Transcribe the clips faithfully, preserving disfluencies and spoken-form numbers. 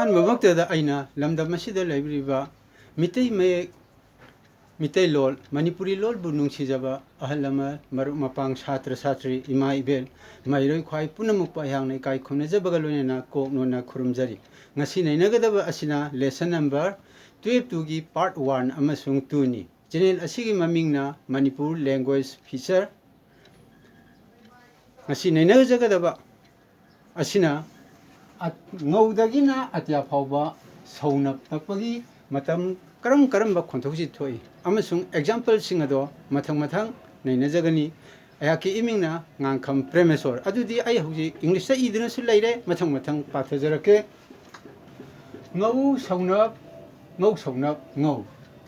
ꯑꯍꯥꯟꯕꯃꯛꯇꯗ ꯑꯩꯅ ꯂꯝꯗꯝ ꯑꯁꯤꯗ ꯂꯩꯕꯤꯔꯤꯕ ꯃꯤꯇꯩ ꯃꯌꯦꯛ, ꯃꯤꯇꯩꯂꯣꯟ, ꯃꯅꯤꯄꯨꯔꯤ ꯂꯣꯟꯕꯨ ꯅꯨꯡꯁꯤꯖꯕ ꯑꯍꯜ ꯂꯃꯟ, ꯃꯔꯨꯞ ꯃꯄꯥꯡ, ꯁꯥꯇ꯭ꯔ ꯁꯥꯇ꯭ꯔꯤ, ꯏꯃꯥ ꯏꯕꯦꯜ, ꯃꯍꯩꯔꯣꯏ ꯈ꯭ꯋꯥꯏ ꯄꯨꯝꯅꯃꯛꯄꯨ ꯑꯩꯍꯥꯛꯅ ꯏꯀꯥꯏ ꯈꯨꯝꯅꯖꯕꯒ ꯂꯣꯏꯅꯅ ꯀꯣꯛ ꯅꯣꯟꯅ ꯈꯨꯔꯨꯝꯖꯔꯤ꯫ ꯉꯁꯤ ꯅꯩꯅꯒꯗꯕ ꯑꯁꯤꯅ lesson number twelve two ꯒꯤ part one ꯑꯃꯁꯨꯡ two ꯅꯤ꯫ Channel ꯑꯁꯤꯒꯤ ꯃꯃꯤꯡꯅ ꯃꯅꯤꯄꯨꯔ Language Feature꯫ ꯉꯁꯤ ꯅꯩꯅꯖꯒꯗꯕ ꯑꯁꯤꯅ ꯑ-, ꯉꯧꯗꯒꯤꯅ ꯑꯇꯤꯌꯥ ꯐꯥꯎꯕ ꯁꯧꯅꯞ ꯅꯞꯄꯒꯤ ꯃꯇꯝ ꯀꯔꯝ ꯀꯔꯝꯕ ꯈꯣꯟꯊꯣꯛꯁꯤ ꯊꯣꯛꯏ ꯑꯃꯁꯨꯡ exampleꯁꯤꯡ ꯑꯗꯣ ꯃꯊꯪ ꯃꯊꯪ ꯅꯩꯅꯖꯒꯅꯤ꯫ ꯑꯩꯍꯥꯛꯀꯤ ꯏꯃꯤꯡꯅ ꯉꯥꯡꯈꯝ ꯄ꯭ꯔꯦꯃꯦꯁꯣꯔ꯫ ꯑꯗꯨꯗꯤ ꯑꯩ ꯍꯧꯖꯤꯛ Englishꯇ ꯏꯗꯨꯅꯁꯨ ꯂꯩꯔꯦ, ꯃꯊꯪ ꯃꯊꯪ ꯄꯥꯊꯖꯔꯛꯀꯦ꯫ ꯉꯧ ꯁꯧꯅꯞ, ꯉꯧ ꯁꯧꯅꯞ, ꯉꯧ꯫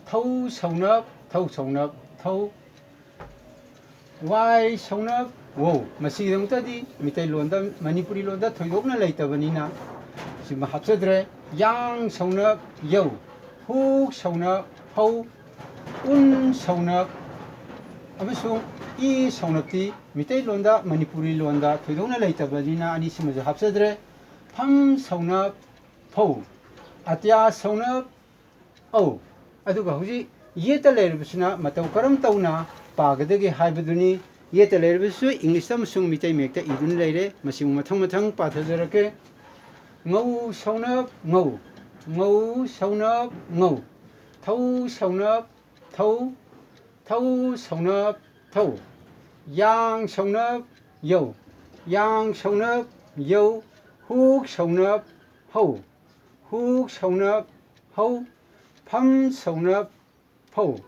ꯊꯧ ꯁꯧꯅꯞ, ꯊꯧ ꯁꯧꯅꯞ, ꯊꯧ꯫ ꯋꯥꯏ ꯁꯧꯅꯞ ꯋꯧ꯫ ꯃꯁꯤꯒꯤꯗꯃꯛꯇꯗꯤ ꯃꯤꯇꯩꯂꯣꯟꯗ, ꯃꯅꯤꯄꯨꯔꯤ ꯂꯣꯟꯗ ꯊꯣꯏꯗꯣꯛꯅ ꯂꯩꯇꯕꯅꯤꯅ ꯁꯤꯃ ꯍꯥꯞꯆꯗ꯭ꯔꯦ꯫ ꯌꯥꯡ ꯁꯧꯅꯞ ꯌꯧ꯫ ꯍꯨꯛ ꯁꯧꯅꯞ ꯍꯧ꯫ ꯎꯟ ꯁꯧꯅꯞ ꯑꯃꯁꯨꯡ ꯏ ꯁꯧꯅꯞꯇꯤ ꯃꯤꯇꯩꯂꯣꯟꯗ, ꯃꯅꯤꯄꯨꯔꯤ ꯂꯣꯟꯗ ꯊꯣꯏꯗꯣꯛꯅ ꯂꯩꯇꯕꯅꯤꯅ ꯑꯅꯤꯁꯤꯃꯁꯨ ꯍꯥꯞꯆꯗ꯭ꯔꯦ꯫ ꯐꯝ ꯁꯧꯅꯞ ꯐꯧ꯫ ꯑꯇꯤꯌꯥ ꯁꯧꯅꯞ ꯑꯧ꯫ ꯑꯗꯨꯒ ꯍꯧꯖꯤꯛ ꯌꯦꯠꯇ ꯂꯩꯔꯤꯕꯁꯤꯅ ꯃꯇꯧ ꯀꯔꯝ ꯇꯧꯅ ꯄꯥꯒꯗꯒꯦ ꯍꯥꯏꯕꯗꯨꯅꯤ꯫ ꯌꯦꯠꯇ ꯂꯩꯔꯤꯕꯁꯨ Englishꯇ ꯑꯃꯁꯨꯡ ꯃꯤꯇꯩ ꯃꯌꯦꯛꯇ ꯏꯗꯨꯅ ꯂꯩꯔꯦ꯫ ꯃꯁꯤꯕꯨ ꯃꯊꯪ ꯃꯊꯪ ꯄꯥꯊꯖꯔꯛꯀꯦ꯫ ꯉꯧ ꯁꯧꯅꯞ ꯉꯧ꯫ ꯉꯧ ꯁꯧꯅꯞ ꯉꯧ꯫ ꯊꯧ ꯁꯧꯅꯞ ꯊꯧ꯫ ꯊꯧ ꯁꯧꯅꯞ ꯊꯧ꯫ ꯌꯥꯡ ꯁꯧꯅꯞ ꯌꯧ꯫ ꯌꯥꯡ ꯁꯧꯅꯞ ꯌꯧ꯫ ꯍꯨꯛ ꯁꯧꯅꯞ ꯍꯧ꯫ ꯍꯨꯛ ꯁꯧꯅꯞ ꯍꯧ꯫ ꯐꯝ ꯁꯧꯅꯞ ꯐꯧ꯫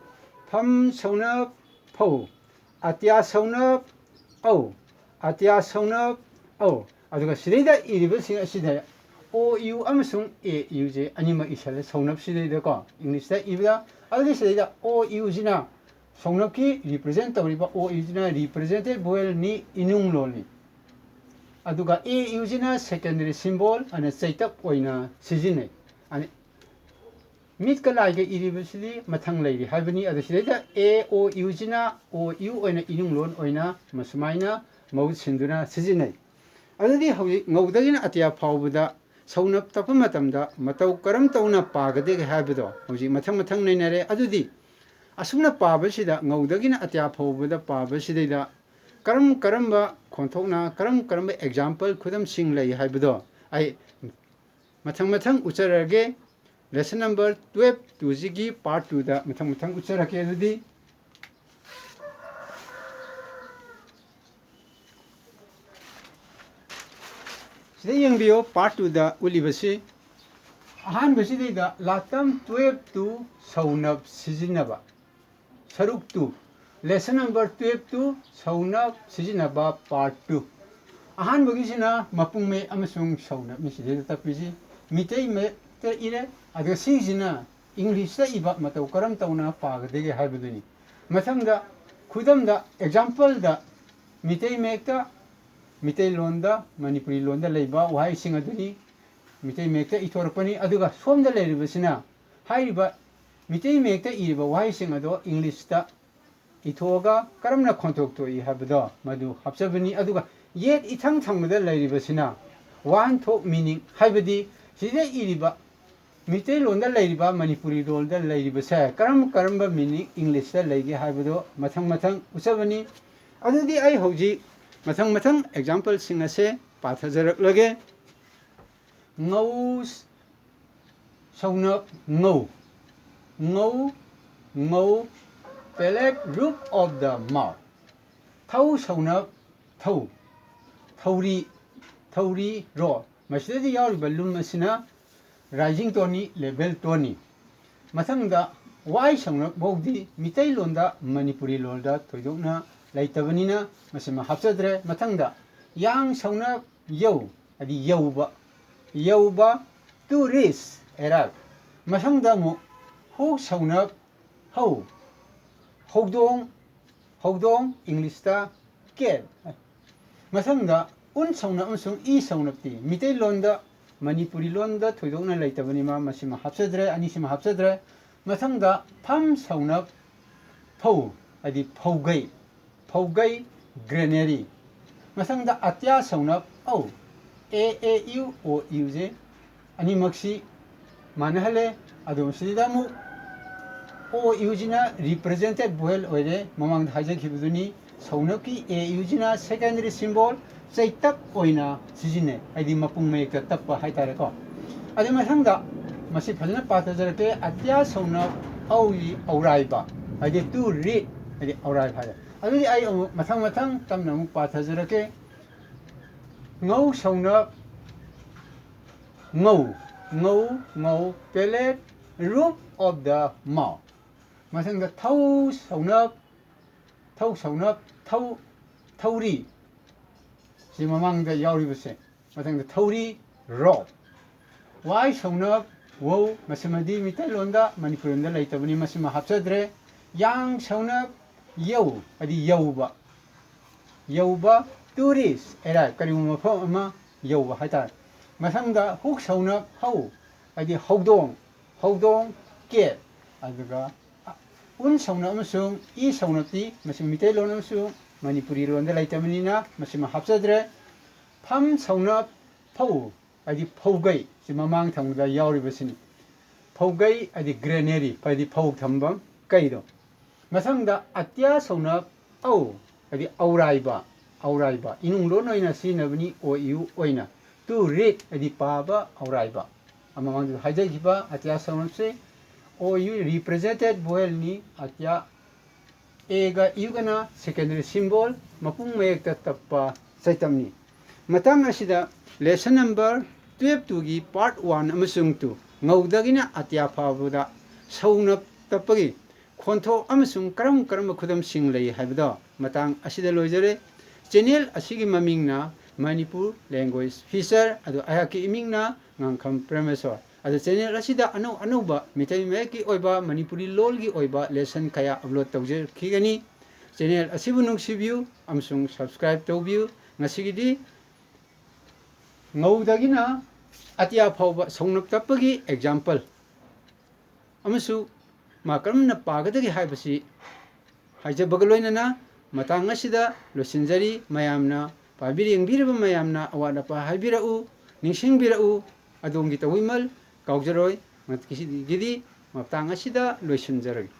ꯐꯝ ꯁꯧꯅꯞ ꯐꯧ꯫ ꯑꯇꯤꯌꯥ ꯁꯧꯅꯞ ꯑꯧ꯫ ꯑꯇꯤꯌꯥ ꯁꯧꯅꯞ ꯑꯧ꯫ ꯑꯗꯨꯒ ꯁꯤꯗꯩꯗ ꯏꯔꯤꯕꯁꯤꯡ ꯑꯁꯤꯗ ꯑꯣ ꯌꯨ ꯑꯃꯁꯨꯡ ꯑꯦ ꯌꯨꯁꯦ ꯑꯅꯤꯃꯛ ꯏꯁꯜꯂꯦ ꯁꯧꯅꯞꯁꯤꯗꯩꯗꯀꯣ, Englishꯇ ꯏꯕꯗ꯫ ꯑꯗꯨꯗꯤ ꯁꯤꯗꯩꯗ ꯑꯣ ꯌꯨꯁꯤꯅ ꯁꯧꯅꯞꯀꯤ represent ꯇꯧꯔꯤꯕ ꯑꯣ ꯌꯨꯁꯤꯅ representative vowelꯅꯤ, ꯏꯅꯨꯡ ꯂꯣꯟꯅꯤ꯫ ꯑꯗꯨꯒ ꯑꯦ ꯌꯨꯁꯤꯅ secondary symbol ꯑꯅ ꯆꯩꯇꯞ ꯑꯣꯏꯅ ꯁꯤꯖꯤꯟꯅꯩ꯫ ꯑꯅꯤ-, ꯃꯤꯠꯀ ꯂꯥꯏꯒ ꯏꯔꯤꯕꯁꯤꯗꯤ ꯃꯊꯪ ꯂꯩꯔꯤ ꯍꯥꯏꯕꯅꯤ꯫ ꯑꯗꯨ ꯁꯤꯗꯩꯗ ꯑꯦ ꯑꯣ ꯌꯨꯁꯤꯅ ꯑꯣ ꯌꯨ ꯑꯣꯏꯅ ꯏꯅꯨꯡ ꯂꯣꯟ ꯑꯣꯏꯅ ꯃꯁꯨꯃꯥꯏꯅ ꯃꯍꯨꯠ ꯁꯤꯟꯗꯨꯅ ꯁꯤꯖꯤꯟꯅꯩ꯫ ꯑꯗꯨꯗꯤ ꯍꯧꯖꯤꯛ ꯉꯧꯗꯒꯤꯅ ꯑꯇꯤꯌꯥ ꯐꯥꯎꯕꯗ ꯁꯧꯅꯞ ꯇꯞꯄ ꯃꯇꯝꯗ ꯃꯇꯧ ꯀꯔꯝ ꯇꯧꯅ ꯄꯥꯒꯗꯒꯦ ꯍꯥꯏꯕꯗꯣ ꯍꯧꯖꯤꯛ ꯃꯊꯪ ꯃꯊꯪ ꯅꯩꯅꯔꯦ꯫ ꯑꯗꯨꯗꯤ ꯑꯁꯨꯝꯅ ꯄꯥꯕꯁꯤꯗ ꯉꯧꯗꯒꯤꯅ ꯑꯇ꯭ꯌꯥ ꯐꯥꯎꯕꯗ ꯄꯥꯕꯁꯤꯗꯩꯗ ꯀꯔꯝ ꯀꯔꯝꯕ ꯈꯣꯟꯊꯣꯛꯅ ꯀꯔꯝ ꯀꯔꯝꯕ example ꯈꯨꯗꯝꯁꯤꯡ ꯂꯩ ꯍꯥꯏꯕꯗꯣ ꯑꯩ ꯃꯊꯪ ꯃꯊꯪ ꯎꯠꯆꯔꯒꯦ꯫ Lesson number twelve two ꯁꯤꯒꯤ part two ꯗ ꯃꯊꯪ ꯃꯊꯪ ꯎꯠꯆꯔꯛꯀꯦ꯫ ꯑꯗꯨꯗꯤ ꯁꯤꯗ ꯌꯦꯡꯕꯤꯌꯣ, part two ꯗ ꯎꯠꯂꯤꯕꯁꯤ꯫ ꯑꯍꯥꯟꯕꯁꯤꯗꯩꯗ ꯂꯥꯇꯝ twelve two ꯁꯧꯅꯞ ꯁꯤꯖꯤꯟꯅꯕ꯫ ꯁꯔꯨꯛ two, lesson number twelve two ꯁꯧꯅꯞ ꯁꯤꯖꯤꯟꯅꯕ part two꯫ ꯑꯍꯥꯟꯕꯒꯤꯁꯤꯅ ꯃꯄꯨꯡ ꯃꯌꯦꯛ ꯑꯃꯁꯨꯡ ꯁꯧꯅꯞꯅꯤ ꯁꯤꯗꯩꯗ ꯇꯞꯄꯤꯁꯤ꯫ ꯃꯤꯇꯩ ꯃꯌꯦꯛꯇ ꯏꯔꯦ, ꯑꯗꯨꯒ ꯁꯤꯁꯤꯅ English ꯇ ꯏꯕ ꯃꯇꯧ ꯀꯔꯝ ꯇꯧꯅ ꯄꯥꯒꯗꯒꯦ ꯍꯥꯏꯕꯗꯨꯅꯤ꯫ ꯃꯊꯪꯗ ꯈꯨꯗꯝꯗ, example ꯗ, ꯃꯤꯇꯩ ꯃꯌꯦꯛꯇ, ꯃꯤꯇꯩꯂꯣꯟꯗ, ꯃꯅꯤꯄꯨꯔꯤ ꯂꯣꯟꯗ ꯂꯩꯕ ꯋꯥꯍꯩꯁꯤꯡ ꯑꯗꯨꯅꯤ ꯃꯤꯇꯩ ꯃꯌꯦꯛꯇ ꯏꯊꯣꯔꯛꯄꯅꯤ꯫ ꯑꯗꯨꯒ ꯁꯣꯝꯗ ꯂꯩꯔꯤꯕꯁꯤꯅ ꯍꯥꯏꯔꯤꯕ ꯃꯤꯇꯩ ꯃꯌꯦꯛꯇ ꯏꯔꯤꯕ ꯋꯥꯍꯩꯁꯤꯡ ꯑꯗꯣ English ꯇ ꯏꯊꯣꯛꯑꯒ ꯀꯔꯝꯅ ꯈꯣꯟꯊꯣꯛ ꯊꯣꯛꯏ ꯍꯥꯏꯕꯗꯣ ꯃꯗꯨ ꯍꯥꯞꯆꯕꯅꯤ꯫ ꯑꯗꯨꯒ ꯌꯦꯠ ꯏꯊꯪ ꯊꯪꯕꯗ ꯂꯩꯔꯤꯕꯁꯤꯅ ꯋꯥꯍꯟꯊꯣꯛ, meaning, ꯍꯥꯏꯕꯗꯤ ꯁꯤꯗ ꯏꯔꯤꯕ ꯃꯤꯇꯩꯂꯣꯟꯗ ꯂꯩꯔꯤꯕ, ꯃꯅꯤꯄꯨꯔꯤ ꯂꯣꯟꯗ ꯂꯩꯔꯤꯕꯁꯦ ꯀꯔꯝ ꯀꯔꯝꯕ meaning English ꯇ ꯂꯩꯒꯦ ꯍꯥꯏꯕꯗꯣ ꯃꯊꯪ ꯃꯊꯪ ꯎꯠꯆꯕꯅꯤ꯫ ꯑꯗꯨꯗꯤ ꯑꯩ ꯍꯧꯖꯤꯛ ꯃꯊꯪ ꯃꯊꯪ example ꯁꯤꯡ ꯑꯁꯦ ꯄꯥꯊꯖꯔꯛꯂꯒꯦ꯫ ꯉꯧ ꯁꯧꯅꯞ ꯉꯧ꯫ ꯉꯧ, ꯉꯧ, palate, roof of the mouth꯫ ꯊꯧ ꯁꯧꯅꯞ ꯊꯧ꯫ ꯊꯧꯔꯤ, ꯊꯧꯔꯤ, ꯔꯣ꯫ ꯃꯁꯤꯗꯗꯤ ꯌꯥꯎꯔꯤꯕ ꯂꯨꯝ ꯑꯁꯤꯅ rising tone ꯅꯤ, level tone ꯅꯤ꯫ ꯃꯊꯪꯗ ꯋꯥꯏ ꯁꯧꯅꯞ ꯋꯧꯗꯤ ꯃꯤꯇꯩꯂꯣꯟꯗ, ꯃꯅꯤꯄꯨꯔꯤ ꯂꯣꯟꯗ ꯊꯣꯏꯗꯣꯛꯅ ꯂꯩꯇꯕꯅꯤꯅ ꯃꯁꯤꯃ ꯍꯥꯞꯆꯗ꯭ꯔꯦ꯫ ꯃꯊꯪꯗ ꯌꯥꯡ ꯁꯧꯅꯞ ꯌꯧ, ꯍꯥꯏꯗꯤ ꯌꯧꯕ, ꯌꯧꯕ, to reach, arrive꯫ ꯃꯊꯪꯗ ꯑꯃꯨꯛ ꯍꯣꯛ ꯁꯧꯅꯞ ꯍꯧ, ꯍꯧꯗꯣꯡ, ꯍꯧꯗꯣꯡ, English ꯇ cat꯫ ꯃꯊꯪꯗ ꯎꯟ ꯁꯧꯅꯞ ꯑꯃꯁꯨꯡ ꯏ ꯁꯧꯅꯞꯇꯤ ꯃꯤꯇꯩꯂꯣꯟꯗ, ꯃꯅꯤꯄꯨꯔꯤ ꯂꯣꯟꯗ ꯊꯣꯏꯗꯣꯛꯅ ꯂꯩꯇꯕꯅꯤ, ꯃꯥ ꯃꯁꯤꯃ ꯍꯥꯞꯆꯗ꯭ꯔꯦ, ꯑꯅꯤꯁꯤꯃ ꯍꯥꯞꯆꯗ꯭ꯔꯦ꯫ ꯃꯊꯪꯗ ꯐꯝ ꯁꯧꯅꯞ ꯐꯧ, ꯍꯥꯏꯗꯤ ꯐꯧꯒꯩ, ꯐꯧꯒꯩ, granary꯫ ꯃꯊꯪꯗ ꯑꯇ꯭ꯌꯥ ꯁꯧꯅꯞ ꯑꯧ, A A U, O U ꯁꯦ ꯑꯅꯤꯃꯛꯁꯤ ꯃꯥꯟꯅꯍꯜꯂꯦ꯫ ꯑꯗꯨꯒ ꯁꯤꯗ ꯑꯃꯨꯛ O U ꯁꯤꯅ represented vowel ꯑꯣꯏꯔꯦ, ꯃꯃꯥꯡꯗ ꯍꯥꯏꯖꯈꯤꯕꯗꯨꯅꯤ꯫ ꯁꯧꯅꯞꯀꯤ A U ꯁꯤꯅ secondary symbol ꯆꯩꯇꯞ ꯑꯣꯏꯅ ꯁꯤꯖꯤꯟꯅꯩ, ꯍꯥꯏꯗꯤ ꯃꯄꯨꯡ ꯃꯌꯦꯛꯇ ꯇꯞꯄ ꯍꯥꯏꯇꯥꯔꯦꯀꯣ꯫ ꯑꯗꯨ ꯃꯊꯪꯗ ꯃꯁꯤ ꯐꯖꯅ ꯄꯥꯊꯖꯔꯛꯀꯦ꯫ ꯑꯇ꯭ꯌꯥ ꯁꯧꯅꯞ ꯎ ꯒꯤ ꯎꯔꯥꯏꯕ, ꯍꯥꯏꯗꯤ to read, ꯍꯥꯏꯗꯤ ꯎꯔꯥꯏꯕ ꯍꯥꯏꯔꯦ꯫ ꯑꯗꯨꯗꯤ ꯑꯩ ꯑꯃꯨꯛ ꯃꯊꯪ ꯃꯊꯪ ꯇꯞꯅ ꯑꯃꯨꯛ ꯄꯥꯊꯖꯔꯛꯀꯦ꯫ ꯉꯧ ꯁꯧꯅꯞ ꯉꯧ, ꯉꯧ, ꯉꯧ, palate, roof of the mouth꯫ ꯃꯊꯪꯗ ꯊꯧ ꯁꯧꯅꯞ, ꯊꯧ ꯁꯧꯅꯞ, ꯊꯧ, ꯊꯧꯔꯤ꯫ ꯁꯤ ꯃꯃꯥꯡꯗ ꯌꯥꯎꯔꯤꯕꯁꯦ꯫ ꯃꯊꯪꯗ ꯊꯧꯔꯤ, rope꯫ ꯋꯥꯏ ꯁꯧꯅꯞ ꯋꯧ, ꯃꯁꯤꯃꯗꯤ ꯃꯤꯇꯩꯂꯣꯟꯗ, ꯃꯅꯤꯄꯨꯔꯤ ꯂꯣꯟꯗ ꯂꯩꯇꯕꯅꯤ, ꯃꯁꯤꯃ ꯍꯥꯞꯆꯗ꯭ꯔꯦ꯫ ꯌꯥꯡ ꯁꯧꯅꯞ ꯌꯧ, ꯍꯥꯏꯗꯤ ꯌꯧꯕ꯫ ꯌꯧꯕ, to reach, arrive, ꯀꯔꯤꯒꯨꯝꯕ ꯃꯐꯝ ꯑꯃ ꯌꯧꯕ ꯍꯥꯏꯇꯥꯔꯦ꯫ ꯃꯊꯪꯗ ꯍꯨꯛ ꯁꯧꯅꯞ ꯍꯧ, ꯍꯥꯏꯗꯤ ꯍꯧꯗꯣꯡ, ꯍꯧꯗꯣꯡ, cat꯫ ꯑꯗꯨꯒ ꯎꯟ ꯁꯧꯅꯞ ꯑꯃꯁꯨꯡ ꯏ ꯁꯧꯅꯞꯇꯤ ꯃꯁꯤ ꯃꯤꯇꯩꯂꯣꯟ ꯑꯃꯁꯨꯡ ꯃꯅꯤꯄꯨꯔꯤ ꯂꯣꯟꯗ ꯂꯩꯇꯕꯅꯤꯅ ꯃꯁꯤꯃ ꯍꯥꯞꯆꯗ꯭ꯔꯦ꯫ ꯐꯝ ꯁꯧꯅꯞ ꯐꯧ, ꯍꯥꯏꯗꯤ ꯐꯧꯒꯩ, ꯁꯤ ꯃꯃꯥꯡ ꯊꯪꯕꯗ ꯌꯥꯎꯔꯤꯕꯁꯤꯅꯤ꯫ ꯐꯧꯒꯩ, ꯍꯥꯏꯗꯤ granary, ꯍꯥꯏꯗꯤ ꯐꯧ ꯊꯝꯐꯝ ꯀꯩꯗꯣ꯫ ꯃꯊꯪꯗ ꯑꯇ꯭ꯌꯥ ꯁꯧꯅꯞ ꯎ, ꯍꯥꯏꯗꯤ ꯎꯔꯥꯏꯕ, ꯎꯔꯥꯏꯕ꯫ ꯏꯃꯨꯡ ꯂꯣꯟ ꯑꯣꯏꯅ ꯁꯤꯖꯤꯟꯅꯕꯅꯤ, O U ꯑꯣꯏꯅ꯫ To read, ꯍꯥꯏꯗꯤ ꯄꯥꯕ, ꯎꯔꯥꯏꯕ꯫ ꯃꯃꯥꯡꯗ ꯍꯥꯏꯖꯈꯤꯕ ꯑꯇ꯭ꯌꯥ ꯁꯧꯅꯞꯁꯦ O U represented vowel ꯅꯤ꯫ ꯑꯇ꯭ꯌꯥ A ꯒ U ꯒꯅ secondary symbol, ꯃꯄꯨꯡ ꯃꯌꯦꯛꯇ ꯇꯞꯄ ꯆꯩꯇꯝꯅꯤ꯫ ꯃꯇꯥꯡ ꯑꯁꯤꯗ lesson number twelve two ꯒꯤ part one ꯑꯃꯁꯨꯡ two, ꯉꯧꯗꯒꯤꯅ ꯑꯇ꯭ꯌꯥ ꯐꯥꯎꯕꯗ ꯁꯧꯅꯞ ꯇꯞꯄꯒꯤ ꯈꯣꯟꯊꯣꯛ ꯑꯃꯁꯨꯡ ꯀꯔꯝ ꯀꯔꯝꯕ ꯈꯨꯗꯝꯁꯤꯡ ꯂꯩ ꯍꯥꯏꯕꯗꯣ ꯃꯇꯥꯡ ꯑꯁꯤꯗ ꯂꯣꯏꯖꯔꯦ꯫ Channel ꯑꯁꯤꯒꯤ ꯃꯃꯤꯡꯅ Manipur Language Feature, ꯑꯗꯨ ꯑꯩꯍꯥꯛꯀꯤ ꯏꯃꯤꯡꯅ ꯉꯥꯡꯈꯝ ꯄ꯭ꯔꯦꯃꯦꯁꯣꯔ꯫ ꯑꯗꯨ channel ꯑꯁꯤꯗ ꯑꯅꯧ ꯑꯅꯧꯕ ꯃꯤꯇꯩ ꯃꯌꯦꯛꯀꯤ ꯑꯣꯏꯕ, ꯃꯅꯤꯄꯨꯔꯤ ꯂꯣꯜꯒꯤ ꯑꯣꯏꯕ lesson ꯀꯌꯥ upload ꯇꯧꯖꯔꯛꯈꯤꯒꯅꯤ꯫ Channel ꯑꯁꯤꯕꯨ ꯅꯨꯡꯁꯤꯕꯤꯌꯨ ꯑꯃꯁꯨꯡ subscribe ꯇꯧꯕꯤꯌꯨ꯫ ꯉꯁꯤꯒꯤꯗꯤ ꯉꯧꯗꯒꯤꯅ ꯑꯇꯤꯌꯥ ꯐꯥꯎꯕ ꯁꯧꯅꯞ ꯇꯞꯄꯒꯤ example ꯑꯃꯁꯨ ꯃꯥ ꯀꯔꯝꯅ ꯄꯥꯒꯗꯒꯦ ꯍꯥꯏꯕꯁꯤ ꯍꯥꯏꯖꯕꯒ ꯂꯣꯏꯅꯅ ꯃꯇꯥꯡ ꯑꯁꯤꯗ ꯂꯣꯏꯁꯤꯟꯖꯔꯤ꯫ ꯃꯌꯥꯝꯅ ꯄꯥꯕꯤꯔ ꯌꯦꯡꯕꯤꯔꯕ ꯃꯌꯥꯝꯅ ꯑꯋꯥꯠ ꯑꯄꯥ ꯍꯥꯏꯕꯤꯔꯛꯎ, ꯅꯤꯡꯁꯤꯡꯕꯤꯔꯛꯎ꯫ ꯑꯗꯣꯝꯒꯤ ꯇꯧꯕꯤꯃꯜ ꯀꯥꯎꯖꯔꯣꯏ꯫ ꯉꯁꯤꯒꯤꯗꯤ ꯃꯇꯥꯡ ꯑꯁꯤꯗ ꯂꯣꯏꯁꯤꯟꯖꯔꯒꯦ꯫